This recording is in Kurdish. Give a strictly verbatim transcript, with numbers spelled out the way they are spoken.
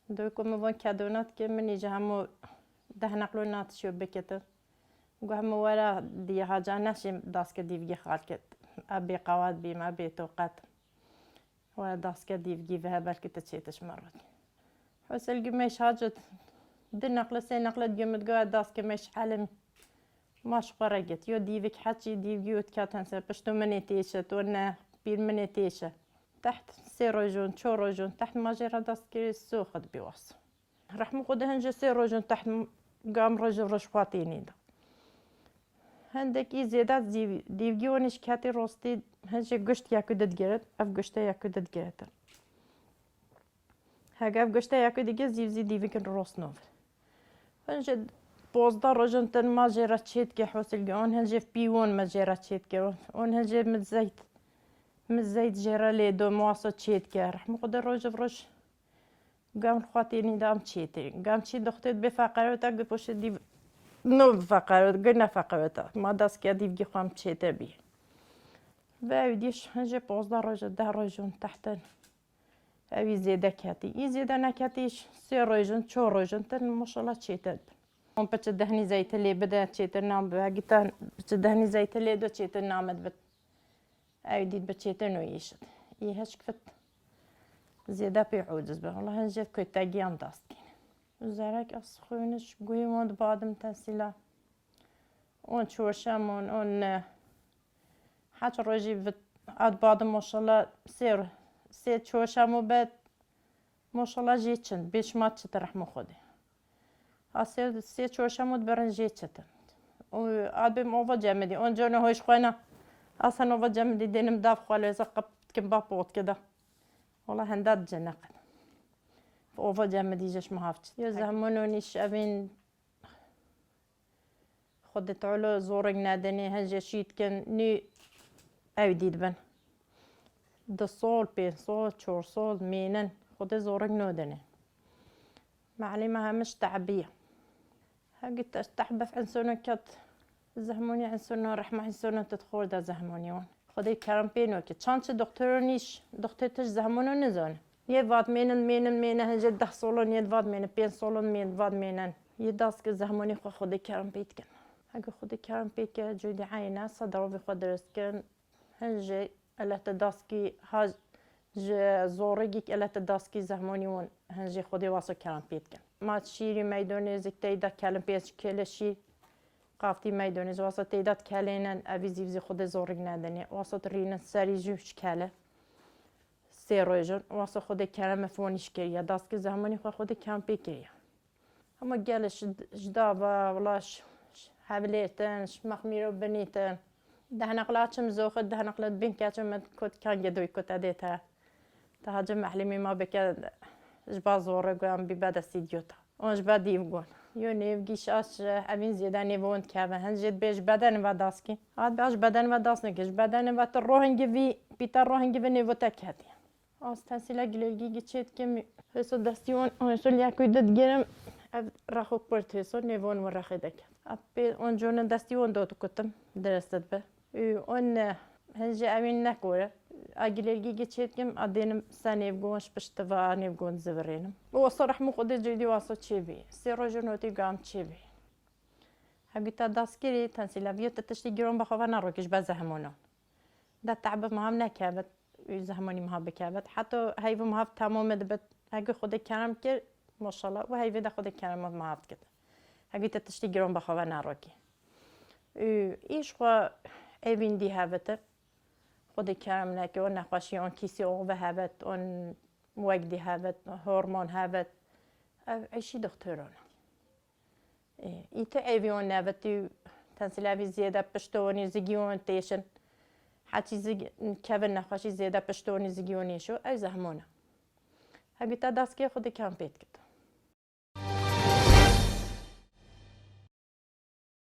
Dû ku min van kedona dike, min î ji hemû deh neqlo nat şiyo bikitin. Got hemû were diye haca neşîm daske dîvgî xal kit. E bêqewat bîm, e bêtoqet. Were daske dîvgî ve belkî tu çêtiş me rot. Hosel gumêş hacit di neqle sê neqle diyo min digo e daske mêş elim. Ma ji xwe re git. Yo dîvik heçî dîvgî û dikatin ser pişto min ê têşe, to ne pîr min ê têşe. Teht sê rojon, ço rojon, teht ma jê re dest kirî so xwe dibî was. Rehmû xwe de hin ji sê rojon teht gam roj roj xwe tênî de. Hindek î zêde zî-, dîvgî wan îş ketî rostî hin ji guşt yekû didigirit, ev guşte yekû didigiritin. Hege ev guşte yekû dige zîv zî dîvikin rosnov. Hûn ji pozdeh rojin tin ma jê re çêdike hosilge. Hûn hin ji pîwon me jê re çêdike. Hûn hin ji min zeyt, min zeyt jê re lê do, muaso çêdike. Rehmi Xwedê roj bi roj gam xwe tênî dam çêtir. Gam çî doxtê bê feqerota, gu poşê dîv no feqerot, gu ne feqerota. Ma dest ke dîvgî xwe em çêtir bî. Ve ew dîş hin ji pozdeh roj, deh rojon tehtin. Ew î zêde ketî. Î zêde neketî, sê rojin, ço rojin, tin maşallah çêtir bin. Hûn piçi dehnî zeytê lê bide, çêtir nam bi. Hegî te piçi dehnî zeytê lê do, çêtir namid bit. Ew dît bi çêtir no îşit. Î hiç fit zêde pê uciz bi. Wala hin jê kötegiyan dast kîne. Zerek ez xwîniş guhê wan dibadim tesîla. On çorşemon, on ne. Heç rojî vit ad badim maşallah sê, sê çorşemo bet maşallah jê çin. Bê şima çi te rehmo Xwedê. Ha sê, sê çorşemo diberin jê çi te. O ad bêm ova cemidî. On cone hoş xwena. Asan ova cemidî denim dav xwaleza qap kim ba potke da. Wala henda ceneqin. Ova cemidî je şima hav çi. Yo zehmononî şevin Xwedê Teala zorek nedinê, hin jê şî dikin, nî ew dî dibin. Du sol, pênc sol, çor sol, mênin. Xwedê zorek nodinê. Mehlê me hemiş tehbiye. Hegi te tehbef insano ket, zehmonî insano, rehma insano tu xor de zehmonî wan. Xwedê kerem pê noke. Çan çi doktoron îş, doktor tij zehmono nizane. Yê vat mênin, mênin, mêne, hince deh solon yê vat mêne, pênc solon mêne, vat mênen. Yê das ki zehmonî xwe Xwedê kerem pê dikin. Hege Xwedê kerem pê ke, cûdî eyne, sed rovî xwe dirist kin. Hin jê ele te das ki ha ji zorigîk ele te das ki zehmonî wan hin jê Xwedê waso kerem pê dikin. Ma şîrî meydonê zik teyda kelin pênc kêle şîr. Qaftî meydonê ji wasa teyda dikelênin, evî zîv zî Xwedê zorig nedinê. Wasa dirînin serî jû ji kele. Sê rojin, wasa Xwedê kerem ev wan îş kiriye. Daskê zehmanî xwe Xwedê kerem pê kiriye. Hema gelê ji, ji dava, wila ji, ji hevlêtin, ji mexmîro binîtin. Dehneqla çim zoxit, dehneqla bin keçim min kot kan gedoy kot edê te. Te hacim mehlîmî ma bike ji ba zorê goyan bî be destî diyota. On ji ba dîv gon. Yo nêv gîş aş evîn zêde nêv on dikeve. Hin jê dibê ji bedene ve daskî. Hat be ji bedene ve das neke. Ji bedene ve tu rohingî vî, pîta rohingî vî nêvo te ketiye. Az tesîla gilêlgî giçê dikim. Hêso destî on, hêso liyakû digirim. Ev rexo kurt hêso nêvon we rexê deket. Ev pê on conin destî on do dikutim. Direst dibe. Û on ne, hin jî evîn nekore. A gilêlgî gi çêdikim, a dênim se nêvgon ji pişt tiva a nêvgon zivirênim. Û wasa rehmû Xwedê cêdî wasa çêbî. Sê roj û notî gam çêbî. Hegî te dast kirî, tensîleviyo te tiştî giron bi xwe ve nerokî ji be zehmonan. De tehbe mihav nekevit, û zehmonî mihav bikevit. Heta heyvî mihav temamê dibit. Hegî Xwedê kerem kir, maşallah, û heyvê de Xwedê kerem mihav dikit. Hegî te tiştî giron bi xwe ve nerokî. Û îş xwe evîn dî hevite. Xwedê kerem neke, on nexweşî, on kîsî ove hebet, on wek dî hebet, hormon hebet. Ev eşî doktoran. Ê, î tu evî on nebetî, tensîl evî zêde pişto onî zigî on têşin. Heçî zig-, kevin nexweşî zêde pişto onî zigî on êşo, ev zehmona. Hegî te dest kê Xwedê kerem pê dikit.